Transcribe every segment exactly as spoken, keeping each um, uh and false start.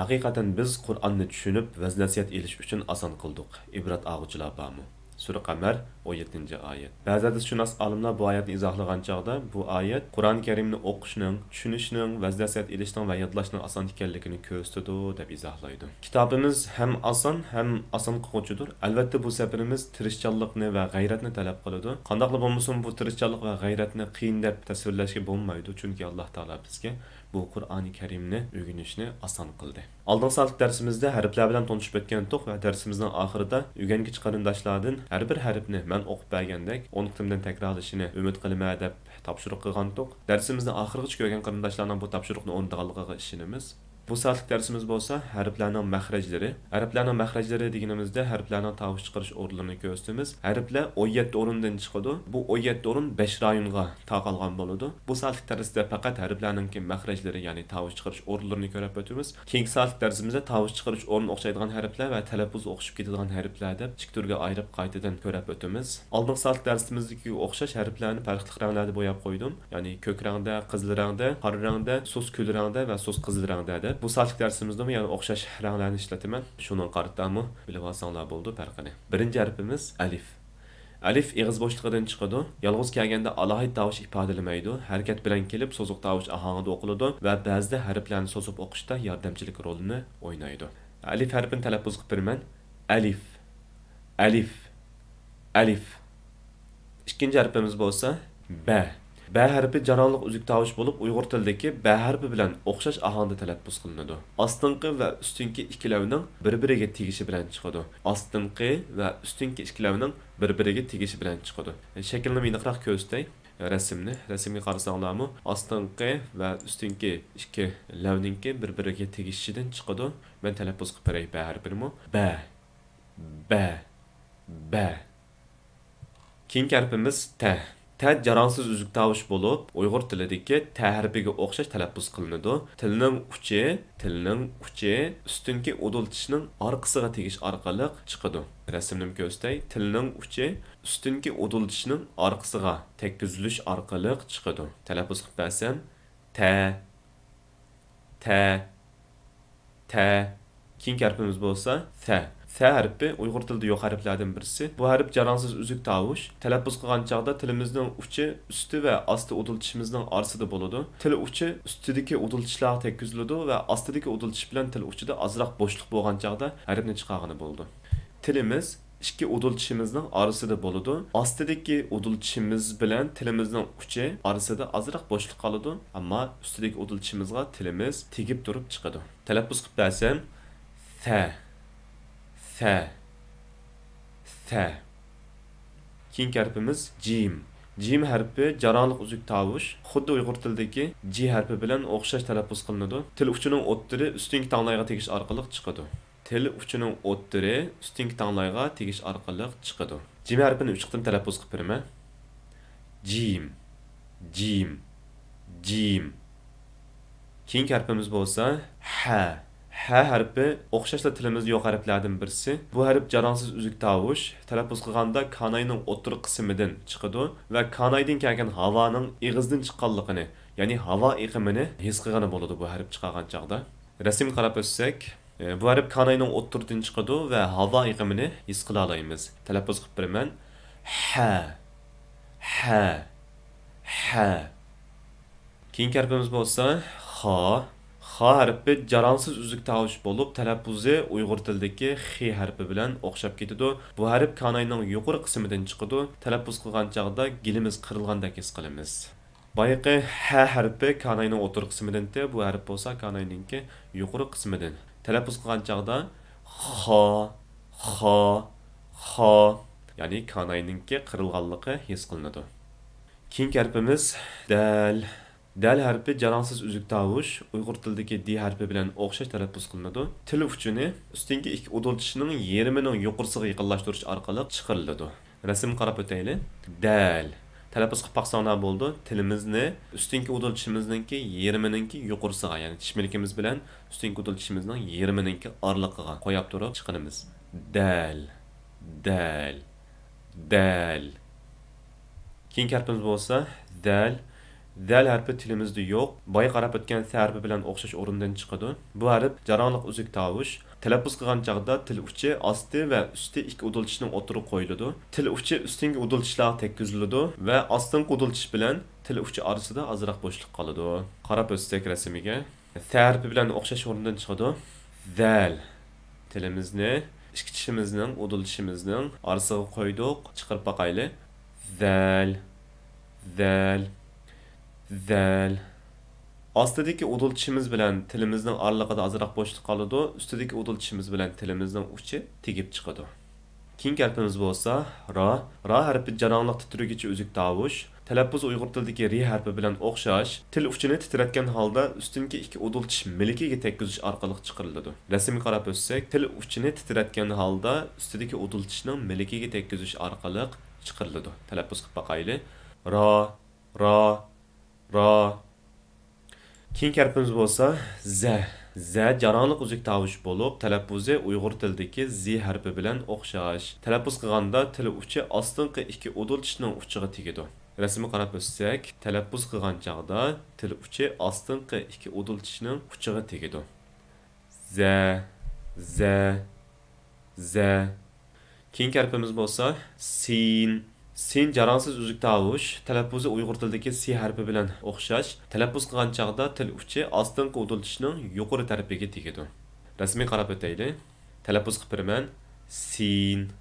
ھەقىقەتەن بىز قۇرئاننى چۈشىنىپ، ۋەز-نەسىھەت ئېلىش ئۈچۈن ئاسان قىلدۇق. ئىبرەت ئالغۇچىلار بارمۇ؟ سۈرە قەمەر، ئون يەتتىنچى ئايەت. بەزى ھەدىسشۇناس ئالىملار بۇ ئايەتنى ئىزاھلىغان چاغدا، بۇ ئايەت قۇرئان كەرىمنى ئوقۇشنىڭ، چۈشىنىشنىڭ، ۋەز-نەسىھەت ئېلىشنىڭ ۋە يادلاشنىڭ ئاسان ئىكەنلىكىنى كۆرسىتىدۇ، دەپ ئىزاھلايدۇ. كىتابىمىز ھەم ئاسان، ھەم ئاسان قىلغۇچىدۇر. ئەلۋەتتە، بۇ سەپىرىمىز تىرىشچانلىقنى ۋە غەيرەتنى تەلەپ قىلىدۇ. قانداقلا بولمىسۇن، بۇ تىرىشچانلىق ۋە غەيرەتنى قىيىن دەپ تەسۋىرلەشكە بولمايدۇ، چۈنكى ئاللاھ تائالا بىزگە بۇ قۇرئانى كەرىمنى ئۆگىنىشنى ئاسان قىلدى. ئالدىنقى سانلىق دەرسىمىزدە ھەرپلەر بىلەن تونۇشۇپ ئۆتكەنتۇق ۋە دەرسىمىزنىڭ ئاخىرىدا ئۆگەنگۈچى قېرىنداشلاردىن ھەر بىر ھەرپنى مەن ئوقۇپ بەرگەندەك ئون قېتىمدىن تەكرارلىشىنى ئۈمىد قىلىمەن، دەپ تاپشۇرۇق قىلغانتۇق. دەرسىمىزنى ئاخىرغىچە كۆرگەن قېرىنداشلارنىڭ بۇ تاپشۇرۇقنى ئورۇندىغانلىقىغا ئىشىنىمىز. بۇ سائەتلىك دەرسىمىز بولسا ھەرپلەرنىڭ مەخرەجلىرى. ھەرپلەرنىڭ مەخرەجلىرى دېگىنىمىزدە ھەرپلەرنىڭ تاۋۇش چىقىرىش ئورۇنلىرىنى كۆرسىتىمىز. ھەرپلەر ئون يەتتە ئورۇندىن چىقىدۇ. بۇ ئون يەتتە ئورۇن بەش رايونغا تارقالغان بولىدۇ. بۇ سائەتلىك دەرستە پەقەت ھەرپلەرنىڭكى مەخرەجلىرى، يەنى تاۋۇش چىقىرىش ئورۇنلىرىنى كۆرۈپ ئۆتىمىز. كېيىنكى سائەتلىك دەرسىمىزدە تاۋۇش چىقىرىش ئورنىنى ئوخشايدىغان ھەرپلەر ۋە تەلەپپۇزى ئوخشىشىپ كېتىدىغان ھەرپلەر دەپ ئىككى تۈرگە ئايرىپ قايتىدىن كۆرۈپ ئۆتىمىز. ئالدىنقى سائەتلىك دەرسىمىزدىكىگە ئوخشاش ھەرپلەرنى پەرقلىق رەڭلەردە بوياپ قويدۇم. يەنى كۆك رەڭدە، قىزىل رەڭدە، قارا رەڭدە، سۇس كۈل رەڭدە ۋە سۇس قىزىل رەڭدە دەپ. بۇ سائەتلىك دەرسىمىزدىمۇ يەنە ئوخشاش رەڭلەرنى ئىشلىتىمەن. شۇنىڭغا قارىتامۇ بىلىۋالساڭلار بولىدۇ پەرقىنى. بىرىنچى ھەرپىمىز ئەلىف. ئەلىف ئېغىز بوشلۇقىدىن چىقىدۇ. يالغۇز كەلگەندە ئالاھىدە تاۋۇش ئىپادىلىمەيدۇ. ھەرىكەت بىلەن كېلىپ، سوزۇق تاۋۇش ئاھاڭىدا ئوقۇلىدۇ ۋە بەزىدە ھەرپلەرنى سوزۇپ ئوقۇشتا ياردەمچىلىك رولىنى ئوينايدۇ. ئەلىف ھەرپىنى تەلەپپۇز قىلىپ بېرىمەن. ئەلىف، ئەلىف، ئەلىف. ئىككىنچى ھەرپىمىز بولسا بە. بە ھەرپى جاراڭلىق ئۈزۈك تاۋۇش بولۇپ، ئۇيغۇر تىلىدىكى بە ھەرپى بىلەن ئوخشاش ئاھاڭدا تەلەپپۇز قىلىنىدۇ. ئاستىنقى ۋە ئۈستۈنكى ئىككىلەۋنىڭ بىر-بىرىگە تېگىشى بىلەن چىقىدۇ. ئاستىنقى ۋە ئۈستۈنكى ئىككىلەۋنىڭ بىر-بىرىگە تېگىشى بىلەن چىقىدۇ. شەكىلنى ئېنىقراق كۆرسىتەي. رەسىمنى، رەسىمگە قارىساڭلارمۇ، ئاستىنقى ۋە ئۈستۈنكى ئىككىلەۋنىڭكى بىر-بىرىگە تېگىشىدىن چىقىدۇ. مەن تەلەپپۇز قىلىپ بېرەي بە ھەرپىنىمۇ. بە، بە، بە. كېيىنكى ھەرپىمىز تە. تە جاراڭسىز ئۈزۈك تاۋۇش بولۇپ، ئۇيغۇر تىلىدىكى تە ھەرپىگە ئوخشاش تەلەپپۇز قىلىنىدۇ. تىلنىڭ ئۇچى، تىلنىڭ ئۇچى ئۈستۈنكى ئۇدۇل چىشنىڭ ئارقىسىغا تېگىش ئارقىلىق چىقىدۇ. رەسىمنىمۇ كۆرسىتەي. تىلنىڭ ئۇچى ئۈستۈنكى ئۇدۇل چىشنىڭ ئارقىسىغا تەگكۈزۈلۈش ئارقىلىق چىقىدۇ. تەلەپپۇز قىلىپ بەرسەم، تە، تە، تە. كېيىنكى ھەرپىمىز بولسا سە. سە ھەرپى ئۇيغۇر تىلىدا يوق ھەرپلەردىن بىرسى. بۇ ھەرپ جاراڭسىز ئۈزۈك تاۋۇش. تەلەپپۇز قىلغان چاغدا تىلىمىزنىڭ ئۇچى ئۈستى ۋە ئاستى ئۇدۇل چىشىمىزنىڭ ئارىسىدا بولىدۇ. تىل ئۇچى ئۈستىدىكى ئۇدۇل چىشلارغا تەگكۈزۈلىدۇ ۋە ئاستىدىكى ئۇدۇل چىش بىلەن تىل ئۇچىدا ئازراق بوشلۇق بولغان چاغدا ھەرپنى چىقارغىلى بولىدۇ. تىلىمىز ئىككى ئۇدۇل چىشىمىزنىڭ ئارىسىدا بولىدۇ. ئاستىدىكى ئۇدۇل چىشىمىز بىلەن تىلىمىزنىڭ ئۇچى ئارىسىدا ئازراق بوشلۇق قالىدۇ، ئەمما ئۈستىدىكى ئۇدۇل چىشىمىزغا تىلىمىز تېگىپ تۇرۇپ چىقىدۇ. تەلەپپۇز قىلىپ بەرسەم، سە، سە، سە. كېيىنكى ھەرپىمىز جىم. جىم ھەرپى جاراڭلىق ئۈزۈك تاۋۇش. خۇددى ئۇيغۇر تىلىدىكى جى ھەرپى بىلەن ئوخشاش تەلەپپۇز قىلىنىدۇ. تىل ئۇچىنىڭ ئوتتۇرى ئۈستۈنكى تاڭلايغا تېگىش ئارقىلىق چىقىدۇ. تىل ئۇچىنىڭ ئوتتۇرى ئۈستۈنكى تاڭلايغا تېگىش ئارقىلىق چىقىدۇ. جىم ھەرپىنى ئۈچ قېتىم تەلەپپۇز قىلىپ بېرىمەن. جىم، جىم، جىم. كېيىنكى ھەرپىمىز بولسا ھە. ھە ھەرپى ئوخشاشلا تىلىمىزدا يوق ھەرپلەردىن بىرسى. بۇ ھەرپ جاراڭسىز ئۈزۈك تاۋۇش. تەلەپپۇز قىلغاندا كاناينىڭ ئوتتۇرا قىسمىدىن چىقىدۇ ۋە كانايدىن كەلگەن ھاۋانىڭ ئېغىزدىن چىققانلىقىنى، يەنى ھاۋا ئېقىمىنى ھېس قىلغىلى بولىدۇ بۇ ھەرپ چىقارغان چاغدا. رەسىمگە قاراپ ئۆتسەك، ئە، بۇ ھەرپ كاناينىڭ ئوتتۇرىدىن چىقىدۇ ۋە ھاۋا ئېقىمىنى ھېس قىلالايمىز. تەلەپپۇز قىلىپ بېرىمەن. ھە، ھە، ھە. كېيىنكى ھەرپىمىز بولسا خا. خا ھەرپى جاراڭسىز ئۈزۈك تاۋۇش بولۇپ، تەلەپپۇزى ئۇيغۇر تىلىدىكى خ ھەرپى بىلەن ئوخشاپ كېتىدۇ. بۇ ھەرپ كاناينىڭ يۇقىرى قىسمىدىن چىقىدۇ. تەلەپپۇز قىلغان چاغدا گېلىمىز قىرىلغاندەك ھېس قىلىمىز. بايىقى ھە ھەرپى كاناينىڭ ئوتتۇرا قىسمىدىنتى، بۇ ھەرپ بولسا كاناينىڭكى يۇقىرى قىسمىدىن. تەلەپپۇز قىلغان چاغدا خا، خا، خا، يەنى كاناينىڭكى قىرىلغانلىقى ھېس قىلىنىدۇ. كېيىنكى ھەرپىمىز دەل. دەل ھەرپى جاراڭسىز ئۈزۈك تاۋۇش، ئۇيغۇر تىلىدىكى دى ھەرپى بىلەن ئوخشاش تەلەپپۇز قىلىنىدۇ. تىل ئۇچىنى ئۈستۈنكى ئىككى ئۇدۇل چىشنىڭ يېرىمىنىڭ يۇقىرىسىغا يېقىنلاشتۇرۇش ئارقىلىق چىقىرىلىدۇ. رەسىمگە قاراپ ئۆتەيلى. دەل. تەلەپپۇز قىلىپ باقساڭلار بولىدۇ. تىلىمىزنى ئۈستۈنكى ئۇدۇل چىشىمىزنىڭكى يېرىمىنىڭكى يۇقىرىسىغا، يەنى چىش مىلىكىمىز بىلەن ئۈستۈنكى ئۇدۇل چىشىمىزنىڭ يېرىمىنىڭكى ئارىلىقىغا قوياپ تۇرۇپ چىقىرىمىز. دەل، دەل، دەل. كېيىنكى ھەرپىمىز بولسا زەل. دەل ھەرپى تىلىمىزدا يوق، بايا قاراپ ئۆتكەن سە ھەرپى بىلەن ئوخشاش ئورۇندىن چىقىدۇ. بۇ ھەرپ جاراڭلىق ئۈزۈك تاۋۇش. تەلەپپۇز قىلغان چاغدا تىل ئۇچى ئاستى ۋە ئۈستى ئىككى ئۇدۇل چىشنىڭ ئوتتۇرىغا قويۇلىدۇ. تىل ئۇچى ئۈستۈنكى ئۇدۇل چىشلارغا تەگكۈزۈلىدۇ ۋە ئاستىنقى ئۇدۇل چىش بىلەن تىل ئۇچى ئارىسىدا ئازراق بوشلۇق قالىدۇ. قاراپ ئۆتسەك رەسىمگە. سە ھەرپى بىلەن ئوخشاش ئورۇندىن چىقىدۇ. زەل. تىلىمىزنى ئىككى چىشىمىزنىڭ، ئۇدۇل چىشىمىزنىڭ ئارىسىغا قويدۇق. چىقىرىپ باقايلى. زەل، زەل، زەل. ئاستىدىكى ئۇدۇل چىشىمىز بىلەن تىلىمىزنىڭ ئارىلىقىدا ئازراق بوشلۇق قالىدۇ. ئۈستىدىكى ئۇدۇل چىشىمىز بىلەن تىلىمىزنىڭ ئۇچى تېگىپ چىقىدۇ. كېيىنكى ھەرپىمىز بولسا را. را ھەرپى جاراڭلىق تىترىگۈچى ئۈزۈك تاۋۇش. تەلەپپۇزى ئۇيغۇر تىلىدىكى رى ھەرپى بىلەن ئوخشاش. تىل ئۇچىنى تىترەتكەن ھالدا ئۈستۈنكى ئىككى ئۇدۇل چىش مىلىكىگە تەگكۈزۈش ئارقىلىق چىقىرىلىدۇ. رەسىمگە قاراپ ئۆتسەك، تىل ئۇچىنى تىترەتكەن ھالدا ئۈستىدىكى ئۇدۇل چىشنىڭ مىلىكىگە تەگكۈزۈش ئارقىلىق چىقىرىلىدۇ. تەلەپپۇز قىلىپ باقايلى. را، را، را. كېيىنكى ھەرپىمىز بولسا زە. زە جاراڭلىق ئۈزۈك تاۋۇش بولۇپ، تەلەپپۇزى ئۇيغۇر تىلىدىكى زى ھەرپى بىلەن ئوخشاش. تەلەپپۇز قىلغاندا تىل ئۇچى ئاستىنقى ئىككى ئۇدۇل چىشنىڭ ئۇچىغا تېگىدۇ. رەسىمگە قاراپ ئۆتسەك، تەلەپپۇز قىلغان چاغدا تىل ئۇچى ئاستىنقى ئىككى ئۇدۇل چىشنىڭ ئۇچىغا تېگىدۇ. زە، زە، زە. كېيىنكى ھەرپىمىز بولسا سىن. سىن جاراڭسىز ئۈزۈك تاۋۇش. تەلەپپۇزى ئۇيغۇر تىلىدىكى سى ھەرپى بىلەن ئوخشاش. تەلەپپۇز قىلغان چاغدا تىل ئۇچى ئاستىنقى ئۇدۇل چىشنىڭ يۇقىرى تەرىپىگە تېگىدۇ. رەسىمگە قاراپ ئۆتەيلى. تەلەپپۇز قىلىپ بېرىمەن. سىن،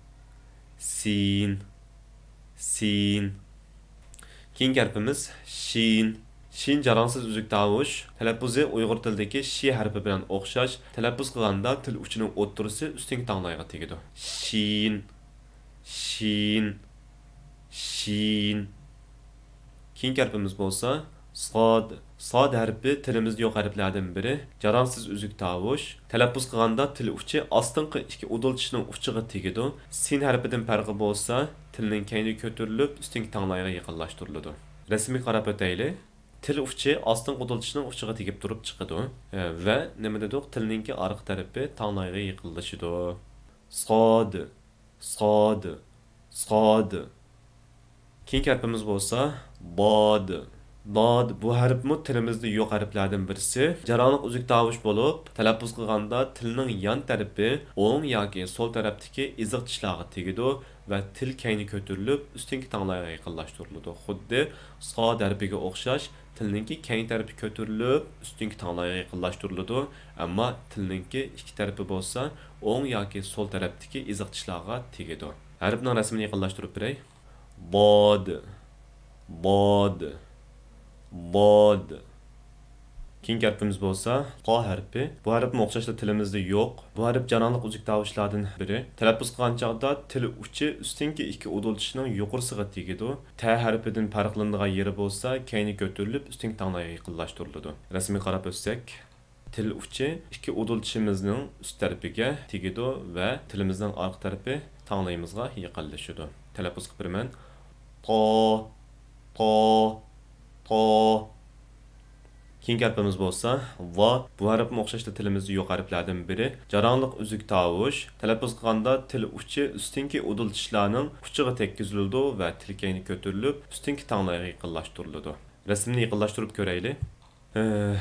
سىن، سىن. كېيىنكى ھەرپىمىز شىن. شىن جاراڭسىز ئۈزۈك تاۋۇش. تەلەپپۇزى ئۇيغۇر تىلىدىكى شى ھەرپى بىلەن ئوخشاش. تەلەپپۇز قىلغاندا تىل ئۇچىنىڭ ئوتتۇرىسى ئۈستۈنكى تاڭلايغا تېگىدۇ. شىن، شىن، شىن. كېيىنكى ھەرپىمىز بولسا ساد. ساد ھەرپى تىلىمىزدا يوق ھەرپلەردىن بىرى. جاراڭسىز ئۈزۈك تاۋۇش. تەلەپپۇز قىلغاندا تىل ئۇچى ئاستىنقى ئىككى ئۇدۇل چىشنىڭ ئۇچىغا تېگىدۇ. سىن ھەرپىدىن پەرقى بولسا، تىلنىڭ كەينىگە كۆتۈرۈلۈپ، ئۈستۈنكى تاڭلايغا يېقىنلاشتۇرۇلىدۇ. رەسىمگە قاراپ ئۆتەيلى. تىل ئۇچى ئاستىنقى ئۇدۇل چىشنىڭ ئۇچىغا تېگىپ تۇرۇپ چىقىدۇ. ئە، ۋە نېمە دېدۇق؟ تىلنىڭكى ئارقا تەرىپى تاڭلايغا يېقىنلىشىدۇ. ساد، ساد، ساد. كېيىنكى ھەرپىمىز بولسا داد. داد بۇ ھەرپمۇ تىلىمىزدا يوق ھەرپلەردىن بىرسى. جاراڭلىق ئۈزۈك تاۋۇش بولۇپ، تەلەپپۇز قىلغاندا تىلنىڭ يان تەرىپى ئوڭ ياكى سول تەرەپتىكى ئېزىق چىشلارغا تېگىدۇ ۋە تىل كەينى كۆتۈرۈلۈپ، ئۈستۈنكى تاڭلايغا يېقىنلاشتۇرۇلىدۇ. خۇددى ساد ھەرپىگە ئوخشاش، تىلنىڭكى كەينى تەرىپى كۆتۈرۈلۈپ، ئۈستۈنكى تاڭلايغا يېقىنلاشتۇرۇلىدۇ، ئەمما تىلنىڭكى ئىككى تەرىپى بولسا ئوڭ ياكى سول تەرەپتىكى ئېزىق چىشلارغا تېگىدۇ. ھەرپنىڭ رەسىمىنى يېقىنلاشتۇرۇپ بېرەي. باد، باد، باد. كېيىنكى ھەرپىمىز بولسا قا ھەرپى. بۇ ھەرپمۇ ئوخشاشلا تىلىمىزدا يوق. بۇ ھەرپ جاراڭلىق ئۈزۈك تاۋۇشلاردىن بىرى. تەلەپپۇز قىلغان چاغدا تىل ئۇچى ئۈستۈنكى ئىككى ئۇدۇل چىشنىڭ يۇقىرىسىغا تېگىدۇ. تە ھەرپىدىن پەرقلىنىدىغان يېرى بولسا كەينى كۆتۈرۈلۈپ، ئۈستۈنكى تاڭلايغا يېقىنلاشتۇرۇلىدۇ. رەسىمگە قاراپ ئۆتسەك. تىل ئۇچى ئىككى ئۇدۇل چىشىمىزنىڭ ئۈست تەرىپىگە تېگىدۇ ۋە تىلىمىزنىڭ ئارقا تەرىپى تاڭلايىمىزغا يېقىنلىشىدۇ. تەلەپپۇز قىلىپ بېرىمەن. تا، تا، تا. كېيىنكى ھەرپىمىز بولسا ۋا. بۇ ھەرپمۇ ئوخشاشلا تىلىمىزدا يوق ھەرپلەردىن بىرى. جاراڭلىق ئۈزۈك تاۋۇش. تەلەپپۇز قىلغاندا تىل ئۇچى ئۈستۈنكى ئۇدۇل چىشلارنىڭ ئۇچىغا تەگكۈزۈلىدۇ ۋە تىل كەينى كۆتۈرۈلۈپ، ئۈستۈنكى تاڭلايغا يېقىنلاشتۇرۇلىدۇ. رەسىمنى يېقىنلاشتۇرۇپ كۆرەيلى. ئى،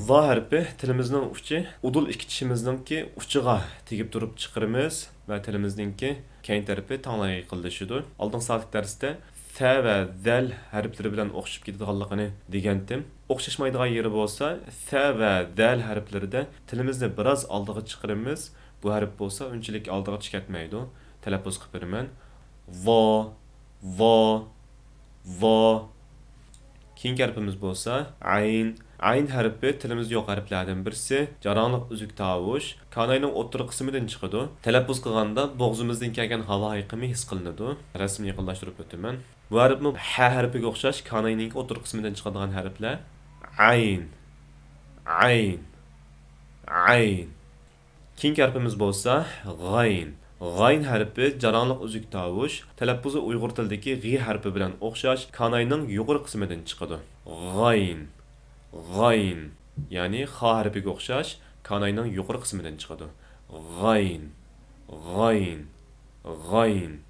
لا ھەرپى تىلىمىزنىڭ ئۇچى ئۇدۇل ئىككى چىشىمىزنىڭكى ئۇچىغا تېگىپ تۇرۇپ چىقىرىمىز ۋە تىلىمىزنىڭكى كەينى تەرىپى تاڭلايغا يېقىنلىشىدۇ. ئالدىنقى سائەتلىك دەرستە سە ۋە زەل ھەرپلىرى بىلەن ئوخشىشىپ كېتىدىغانلىقىنى دېگەنتىم. ئوخشاشمايدىغان يېرى بولسا، سە ۋە زەل ھەرپلىرىدە تىلىمىزنى بىراز ئالدىغا چىقىرىمىز. بۇ ھەرپ بولسا ئۇنچىلىك ئالدىغا چىقىپ كەتمەيدۇ. تەلەپپۇز قىلىپ بېرىمەن. ۋا، ۋا، ۋا. كېيىنكى ھەرپىمىز بولسا ئەين. ئەين ھەرپى تىلىمىزدا يوق ھەرپلەردىن بىرسى. جاراڭلىق ئۈزۈك تاۋۇش. كاناينىڭ ئوتتۇرا قىسمىدىن چىقىدۇ. تەلەپپۇز قىلغاندا بوغۇزىمىزدىن كەلگەن ھاۋا ئايقىمى ھېس قىلىنىدۇ. رەسىمنى يېقىنلاشتۇرۇپ ئۆتىمەن. بۇ ھەرپمۇ ھە ھەرپىگە ئوخشاش كاناينىڭكى ئوتتۇرا قىسمىدىن چىقىدىغان ھەرپلەر. ئەين، ئەين، ئەين. كېيىنكى ھەرپىمىز بولسا غاين. غاين ھەرپى جاراڭلىق ئۈزۈك تاۋۇش. تەلەپپۇزى ئۇيغۇر تىلىدىكى غ ھەرپى بىلەن ئوخشاش، كاناينىڭ يۇقىرى قىسمىدىن چىقىدۇ. غاين، غاين. يەنى خا ھەرپىگە ئوخشاش، كاناينىڭ يۇقىرى قىسمىدىن چىقىدۇ. غاين، غاين، غاين.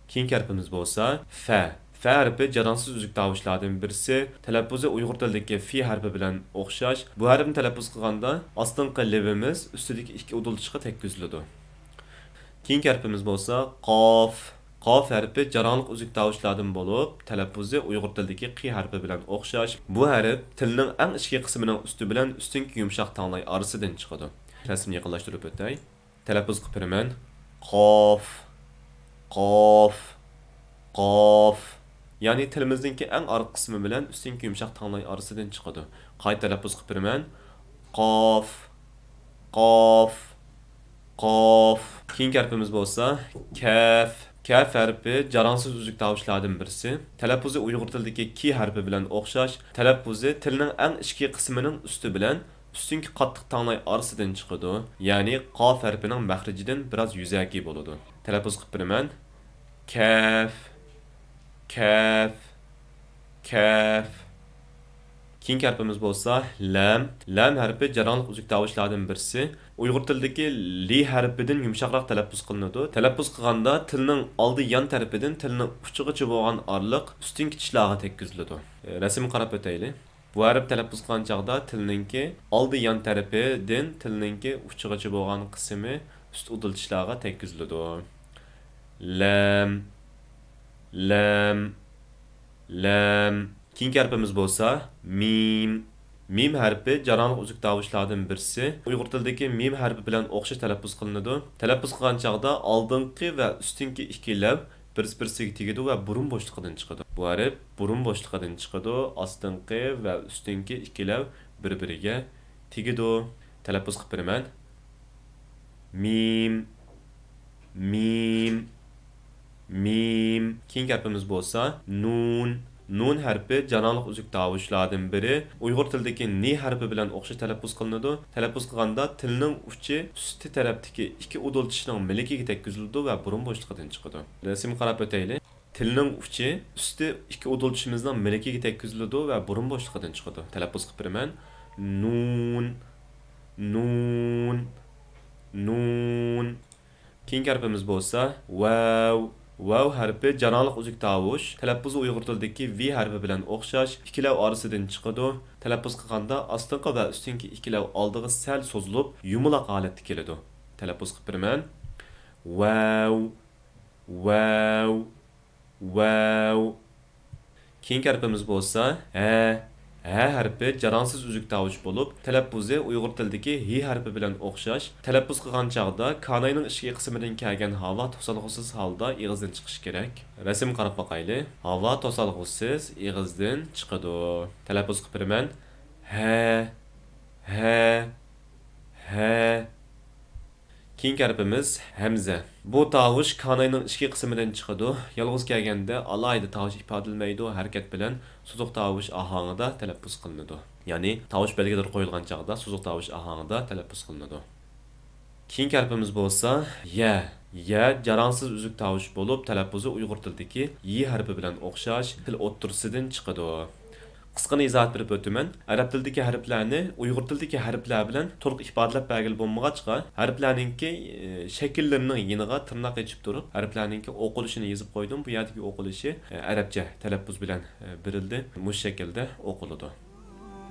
كېيىنكى ھەرپىمىز بولسا فە. فە ھەرپى جاراڭسىز ئۈزۈك تاۋۇشلاردىن بىرسى. تەلەپپۇزى ئۇيغۇر تىلىدىكى فى ھەرپى بىلەن ئوخشاش. بۇ ھەرپنى تەلەپپۇز قىلغاندا ئاستىنقى لېۋىمىز ئۈستىدىكى ئىككى ئۇدۇلچىشقا تەگكۈزۈلىدۇ. كېيىنكى ھەرپىمىز بولسا قاف. قاف ھەرپى جاراڭلىق ئۈزۈك تاۋۇشلاردىن بولۇپ، تەلەپپۇزى ئۇيغۇر تىلىدىكى قى ھەرپى بىلەن ئوخشاش. بۇ ھەرپ تىلنىڭ ئەڭ ئىچكى قىسمىنىڭ ئۈستى بىلەن ئۈستۈنكى يۇمشاق تاڭلاي ئارىسىدىن چىقىدۇ. رەسىمنى يېقىنلاشتۇرۇپ ئۆتەي. تەلەپپۇز قىلىپ بېرىمەن. قاف، قاف، قاف. يەنى تىلىمىزنىڭكى ئەڭ ئارقا قىسمى بىلەن ئۈستۈنكى يۇمشاق تاڭلاي ئارىسىدىن چىقىدۇ. قايتا تەلەپپۇز قىلىپ بېرىمەن. قاف، قاف، قاف. كېيىنكى ھەرپىمىز بولسا كەف. كەف ھەرپى جاراڭسىز ئۈزۈك تاۋۇشلاردىن بىرسى. تەلەپپۇزى ئۇيغۇر تىلىدىكى كى ھەرپى بىلەن ئوخشاش. تەلەپپۇزى تىلنىڭ ئەڭ ئىچكى قىسمىنىڭ ئۈستى بىلەن ئۈستۈنكى قاتتىق تاڭلاي ئارىسىدىن چىقىدۇ، يەنى قاف ھەرپىنىڭ مەخرىجىدىن بىراز يۈزەكى بولىدۇ. تەلەپپۇز قىلىپ بېرىمەن. كەف، كەف، كەف. كېيىنكى ھەرپىمىز بولسا لام. لام ھەرپى جاراڭلىق ئۈزۈك تاۋۇشلاردىن بىرسى. ئۇيغۇر تىلىدىكى لى ھەرپىدىن يۇمشاقراق تەلەپپۇز قىلىنىدۇ. تەلەپپۇز قىلغاندا تىلنىڭ ئالدى يان تەرىپىدىن تىلنىڭ ئۇچىغىچە بولغان ئارىلىق ئۈستۈنكى چىشلارغا تەگكۈزۈلىدۇ. رەسىمگە قاراپ ئۆتەيلى. بۇ ھەرپ تەلەپپۇز قىلغان چاغدا تىلنىڭكى ئالدى يان تەرىپىدىن تىلنىڭكى ئۇچىغىچە بولغان قىسمى ئۈست ئۇدۇل چىشلارغا تەگكۈزۈلىدۇ. لەم، لەم، لەم. كېيىنكى ھەرپىمىز بولسا مىم. مىم ھەرپى جاراڭلىق ئۈزۈك تاۋۇشلاردىن بىرسى. ئۇيغۇر تىلىدىكى مىم ھەرپى بىلەن ئوخشاش تەلەپپۇز قىلىنىدۇ. تەلەپپۇز قىلغان چاغدا ئالدىنقى ۋە ئۈستۈنكى ئىككىلەپ بىرسى-بىرسىگە تېگىدۇ ۋە بۇرۇن بوشلۇقىدىن چىقىدۇ. بۇ ھەرپ بۇرۇن بوشلۇقىدىن چىقىدۇ، ئاستىنقى ۋە ئۈستۈنكى ئىككىلەپ بىر-بىرىگە تېگىدۇ. تەلەپپۇز قىلىپ بېرىمەن. مىم، مىم، مىم. كېيىنكى ھەرپىمىز بولسا نۇن. نۇن ھەرپى جاراڭلىق ئۈزۈك تاۋۇشلاردىن بىرى. ئۇيغۇر تىلىدىكى نى ھەرپى بىلەن ئوخشاش تەلەپپۇز قىلىنىدۇ. تەلەپپۇز قىلغاندا تىلنىڭ ئۇچى ئۈستى تەرەپتىكى ئىككى ئۇدۇل چىشنىڭ مىلىكىگە تەگكۈزۈلىدۇ ۋە بۇرۇن بوشلۇقىدىن چىقىدۇ. رەسىمگە قاراپ ئۆتەيلى. تىلنىڭ ئۇچى ئۈستى ئىككى ئۇدۇل چىشىمىزنىڭ مىلىكىگە تەگكۈزۈلىدۇ ۋە بۇرۇن بوشلۇقىدىن چىقىدۇ. تەلەپپۇز قىلىپ بېرىمەن. نۇن، نۇن، نۇن. كېيىنكى ھەرپىمىز بولسا ۋاۋ. ۋاۋ ھەرپى جاراڭلىق ئۈزۈك تاۋۇش. تەلەپپۇزى ئۇيغۇر تىلىدىكى ۋى ھەرپى بىلەن ئوخشاش، ئىككىلەۋ ئارىسىدىن چىقىدۇ. تەلەپپۇز قىلغاندا ئاستىنقى ۋە ئۈستۈنكى ئىككىلەۋ ئالدىغا سەل سوزۇلۇپ، يۇمىلاق ھالەتتە كېلىدۇ. تەلەپپۇز قىلىپ بېرىمەن. ۋاۋ، ۋاۋ، ۋاۋ. كېيىنكى ھەرپىمىز بولسا ھە. ھە ھەرپى جاراڭسىز ئۈزۈك تاۋۇش بولۇپ، تەلەپپۇزى ئۇيغۇر تىلىدىكى ھى ھەرپى بىلەن ئوخشاش. تەلەپپۇز قىلغان چاغدا كاناينىڭ ئىچكى قىسمىدىن كەلگەن ھاۋا توسالغۇسىز ھالدا ئېغىزدىن چىقىشى كېرەك. رەسىمگە قاراپ باقايلى. ھاۋا توسالغۇسىز ئېغىزدىن چىقىدۇ. تەلەپپۇز قىلىپ بېرىمەن. ھە، ھە، ھە. كېيىنكى ھەرپىمىز ھەمزە. بۇ تاۋۇش كاناينىڭ ئىچكى قىسمىدىن چىقىدۇ. يالغۇز كەلگەندە ئالاھىدە تاۋۇش ئىپادىلىمەيدۇ، ھەرىكەت بىلەن سوزۇق تاۋۇش ئاھاڭىدا تەلەپپۇز قىلىنىدۇ. يەنى تاۋۇش بەلگىلىرى قويۇلغان چاغدا سوزۇق تاۋۇش ئاھاڭىدا تەلەپپۇز قىلىنىدۇ. كېيىنكى ھەرپىمىز بولسا يە. يە جاراڭسىز ئۈزۈك تاۋۇش بولۇپ، تەلەپپۇزى ئۇيغۇر تىلىدىكى يى ھەرپى بىلەن ئوخشاش، تىل ئوتتۇرىسىدىن چىقىدۇ. قىسقىنى ئىزاھات بېرىپ ئۆتىمەن. ئەرەب تىلىدىكى ھەرپلەرنى ئۇيغۇر تىلىدىكى ھەرپلەر بىلەن تولۇق ئىپادىلەپ بەرگىلى بولمىغاچقا، ھەرپلەرنىڭكى، ئى، شەكىللىرىنىڭ يېنىغا تىرناق ئېچىپ تۇرۇپ، ھەرپلەرنىڭكى ئوقۇلۇشىنى يېزىپ قويدۇم. بۇ يەردىكى ئوقۇلۇشى، ئى، ئەرەبچە تەلەپپۇز بىلەن، ئى، بېرىلدى. مۇشۇ شەكىلدە ئوقۇلىدۇ.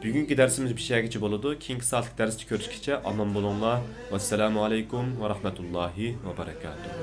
بۈگۈنكى دەرسىمىز مۇشۇ يەرگىچە بولىدۇ. كېيىنكى سائەتلىك دەرستە كۆرۈشكىچە ئامان بولۇڭلار. ۋەسسالامۇ ئەلەيكۇم ۋە رەھمەتۇللاھى ۋە بەرەكاتۇھ.